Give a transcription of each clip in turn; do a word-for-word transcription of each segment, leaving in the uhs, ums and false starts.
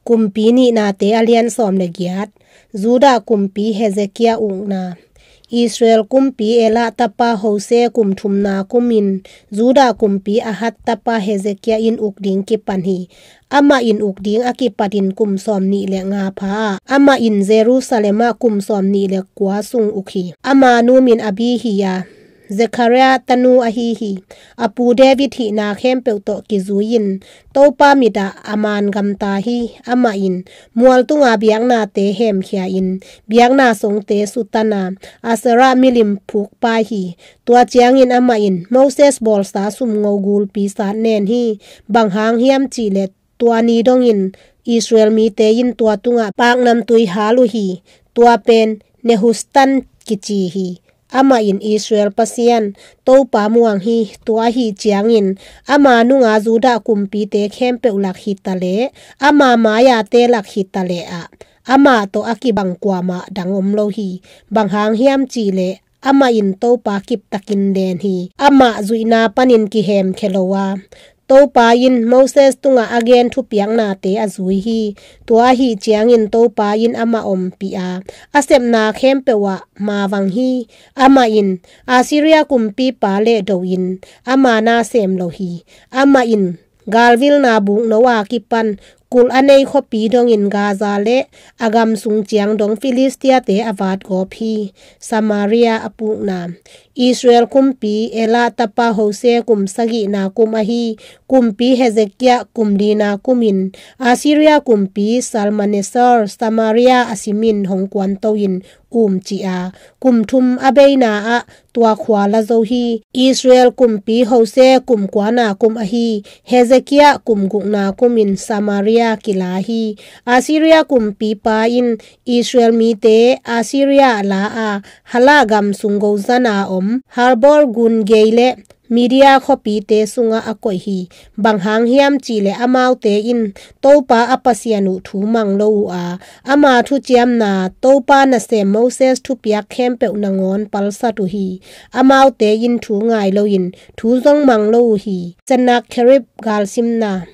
Kumpi Nihnate a lian sawm le giat. Judah kumpi Hezekiah ukna. Israel kumpi Ela tapa Hosea kum thumna kumin Judah kumpi Ahaz tapa Hezekiah in uk ding kipan hi. Amah in uk ding a kipatin kum sawm nih le nga pha a, amah in Jerusalem ah kum sawm nih le kua sung uk hi. Ama nu min Abi hi a, Zechariah tanu ahi hi. A pu David hihna khempeuh tawh kizui-in Topa mit ah a man gamta hi. Amah in mual tunga biaknate hemkhia-in biakna songte sutan a, Asherah milim phukpai hi. Tua ciangin amah in Moses bawlsa sumngo gulpi sat nen hi. Bang hang hiam cihleh tua ni dongin Israel mite in tua tungah paknamtui hal uh hi. Tua pen Nehushtan kici hi. Amah in Israel Pasian Topa muang hi. Tua ahih ciangin ama nunga Judah kumpite khempeuh lak hitaleh, ama mai-ate lak hitaleh ah, amah tawh a kibang kuamah dang om lo hi. Bang hang hiam cihleh amah in Topa kiptakin len hi. Amah zuihna panin kihemkhia lo a, Topa in Moses tungah a gen thupiaknate a zui hi. Tua ahih ciangin Topa in amah ompih a, a sepna khempeuh ah mavang hi. Amah in Assyria kumpipa lehdo-in ama na sem lo hi. Amah in galvilna bukno a kipan kulh a nei khuapi dongin Gaza le a gam sung ciang dong Filistiate a vatgawp hi. Samaria a pukna. Israel kumpi Ela tapa Hosea kum sagihna kum ahi kumpi Hezekiah kum lina kumin Assyria kumpi Salmaneser Samaria a simin hong kuanto-in umcih a, kum thum a beina ah tua khua la zo hi. Israel kumpi Hosea kum kuana kum ahi Hezekiah kum gukna kumin Samaria kila hi. Assyria kumpipa in Israel mite Assyria ah la a, Halah gam sung gozan a om Halbor gun gei le Media khuapite sungah a koih hi. Bang hang hiam cihleh amaute in Topa a Pasian uh thu mang lo uh a, ama thuciamna Topa nasem Moses thupiak khempeuh nangawn palsat uh hi. Amaute in thu ngai loin thu zong mang lo uh hi. Sennakerib galsimna.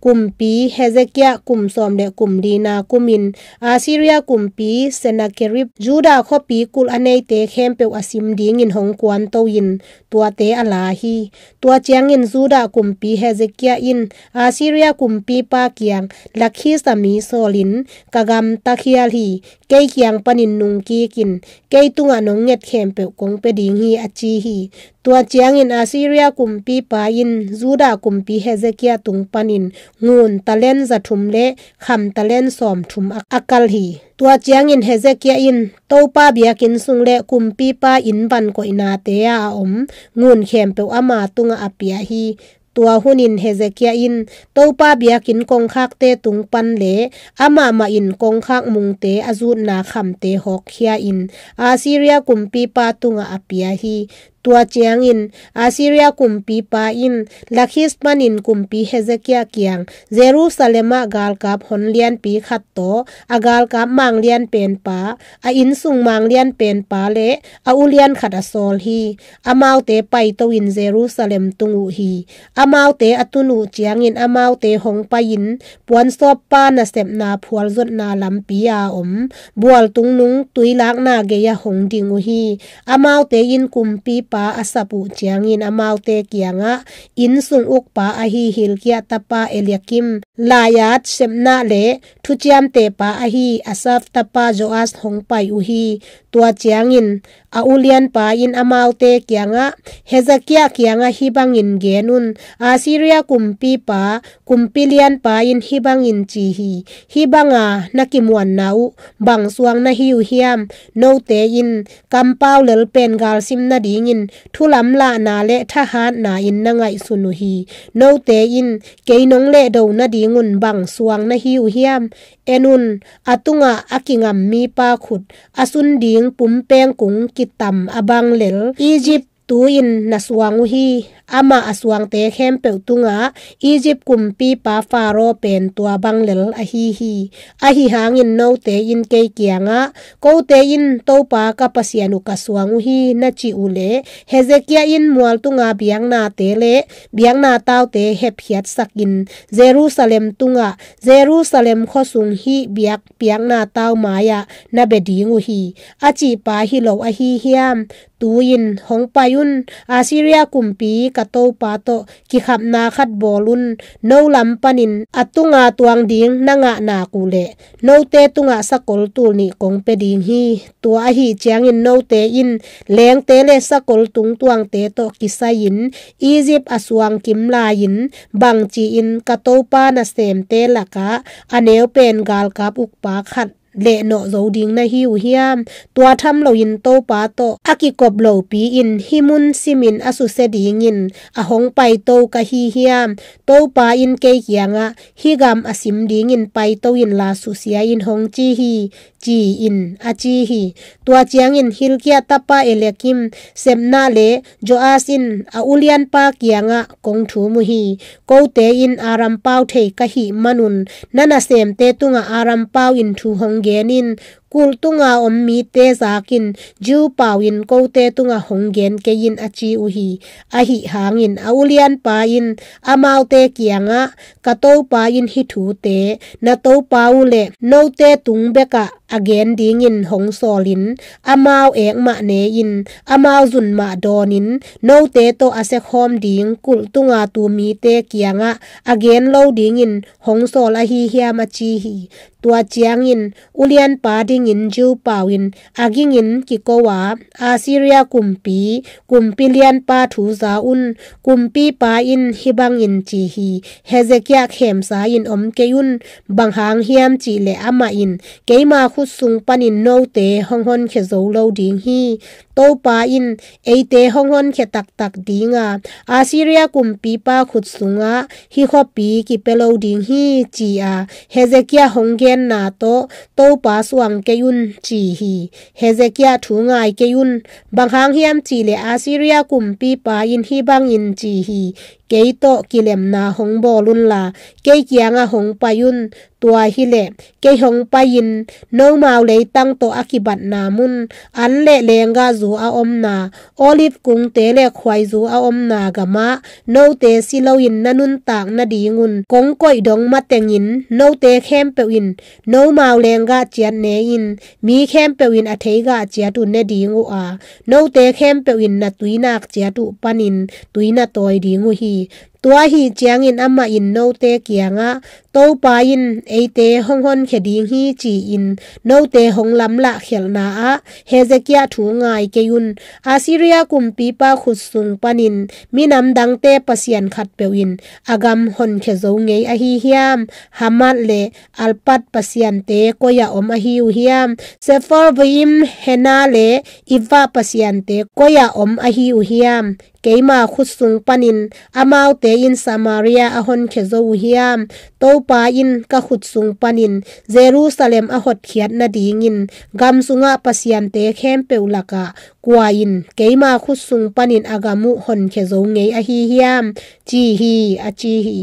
Kumpi Hezekiah kum sawm le kum lina kumin Assyria kumpi Sennakerib Judah khuapi kulh a neite khempeuh a sim dingin hong kuanto-in tuate a la hi. Tua ciangin Judah kumpi Hezekiah in Assyria kumpipa kiang Lakhis a mi sawlin, ka gamta khial hi. Kei kiang panin nungkikin kei tungah nong nget khempeuh kong pia ding hi, a ci hi. Tua ciangin Assyria kumpipa in Judah kumpi Hezekiah tung panin ngun talent za thum le kham talent sawm thum a, a kal hi. Tua ciangin Hezekiah in Topa biakinn sung le kumpipa inn van koihnate a a om ngun khempeuh ama tungah a pia hi. Tua hunin Hezekiah in Topa biakinn kongkhakte tung pan le amah mah in kongkhak mungte a zutna khamte hawkkhia-in Assyria kumpipa tungah a pia hi. Tua ciangin Assyria kumpipa in Lakhis panin kumpi Hezekiah kiang Jerusalem ah galkap hon lianpi khat tawh a galkap manglian penpa, a innsung manglian penpa le a ulian khat a sawl hi. Amaute paito-in Jerusalem tung uh hi. Amaute a tun uh ciangin amaute hong pai-in puansawppa nasepna phualzotna lampi a om bualtung nung tuilakna gei-ah hong ding uh hi. Amaute in kumpipa a sap uh ciangin amaute kiangah innsung ukpa ahi Hilkiah tapa Eliakim, Laiat, Sebna le thuciamtehpa ahi Asaf tapa Joas hong pai uh hi. Tua ciangin a ulianpa in amaute kiangah, Hezekiah kiangah hih bangin gen un, Assyria kumpipa, kumpi lianpa in hih bangin ci hi. Hih banga na kimuanna uh bang suang na hi uh hiam? Note in kampau lel pen galsim nadingin thulamlahna le thahatna in na ngaihsun uh hi. Note in kei nong lehdo nadingun bang suang na hi uh hiam? En un, a tungah a kingam mipa khut a sun ding pumpeng kung kitam a bang lel Egypt tu-in na suang uh hi. Amah a suangte khempeuh tungah Egypt kumpipa Faro pen tua bang lel ahi hi. Ahi hangin note in kei kiangah, 'Kote in Topa ka Pasian uh ka suang uh hi,' na cih uh leh, Hezekiah in mual tunga biaknate le biakna taute hepkhiatsakin Jerusalem tungah, Jerusalem khuasung hih biak piakna tau mai-ah na bia ding uh hi, a cihpa hi lo ahi hiam? Tu-in hong pai un, Assyria kumpi ka topa tawh kikhapna khat bawl un. No lam panin a tunga tuang ding na ngah nak uh leh, note tungah sakol tul nih kong pia ding hi. Tua ahi ciangin note in leengte le sakol tungtuangte tawh kisai-in Egypt a suang kim lai-in, 'Bangci-in ka topa nasemte lakah a neu pen galkap ukpa khat lehnawh zo ding na hi uh hiam? Tua tham loin Topa tawh a kikop lopi-in hih mun simin a susia dingin a hong paito ka hi hiam? Topa in kei kiangah, 'Hih gam a sim dingin paito inla susia in,' hong ci hi,' ci-in a ci hi. Tua ciangin Hilkiah tapa Eliakim, Sebna le Joas in a ulianpa kiangah kong thum uh hi. 'Kote in Aram pau thei ka hih manun, na nasemte tungah Aram pau-in thu hong gen in. Kulh tunga om mite zakin Jew pau-in kote tungah hong gen kei in,' a ci uh hi. Ahi hangin a ulianpa in amaute kiangah, 'Ka topa in hih thute na topa uh le note tung bekah a gen dingin hong sawlin, amau ek mah ne-in, amau zun mah dawnin, note tawh a siakhawm ding kulh tunga tu mite kiangah a gen lo dingin hong sawl ahi hiam?' a ci hi. Tua ciangin ulianpa dingin Jew pau-in a gingin kiko a, Assyria kumpi, kumpi lianpa thu za un. Kumpipa in hih bangin ci hi: 'Hezekiah khemsa-in om kei un. Bang hang hiam cih leh amah in keima khut sung panin note hong honkhia zo lo ding hi. Topa in eite hong honkhia taktak ding a, Assyria kumpipa khut sungah hih khuapi kipia lo ding hi,' ci-a Hezekiah hong genna tawh, 'Topa suang kei un,' ci hi. Hezekiah thu ngai kei un. Bang hang hiam cih leh Assyria kumpipa in hih bangin ci hi: 'Kei tawh kilemna hong bawl unla, kei kiangah hong pai un. Tua hileh kei hong pai-in nomau leitang tawh a kibatna mun, an le lenggahzu a omna, olive kungte le khuaizu a omna gamah note si loin na nuntak nadingun kong koih dong matengin note khempeuh in nomau lenggah ciat ne-in, mi khempeuh in a theigah ciat uh ne ding uh a, note khempeuh in na tuinak ciat uh panin tui na tawi ding uh hi. Tua ahi ciangin amah in note kiangah, 'Topa in eite hong honkhia ding hi,' ci-in note hong lamlahkhialhna ah Hezekiah thu ngai kei un. Assyria kumpipa khut sung panin minam dangte pasian khatpeuh in a gam honkhia zo ngei ahi hiam? Hamath le Arpad pasiante koi-ah om ahi uh hiam? Sepharvaim, Hena le Ivvah pasiante koi-ah om ahi uh hiam? Keima khut sung panin amaute in Samaria a honkhia zo uh hiam? Topa in ka khut sung panin Jerusalem a hotkhiat nadingin gam sungah pasiante khempeuh lakah kua in keima khut sung panin a gam uh honkhia zo ngei ahi hiam?' ci hi, a ci hi.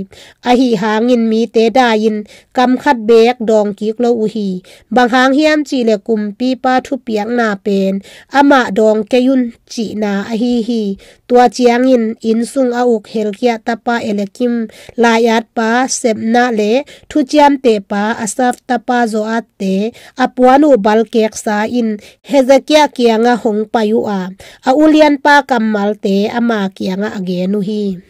Ahi hangin mite dai-in kam khat beek dawng kik lo uh hi. Bang hang hiam cih leh kumpipa thupiakna pen amah dawng kei un cihna ahi hi. Tua ciangin inn sung a uk Hilkiah tapa Eliakim, lai-atpa Sebna le thuciamtehpa Asaf tapa Joas-te a puan uh balkeksa in Hezekiah kiangah hong pai uh a, a ulianpa kammalte ama kiangah a gen uh hi.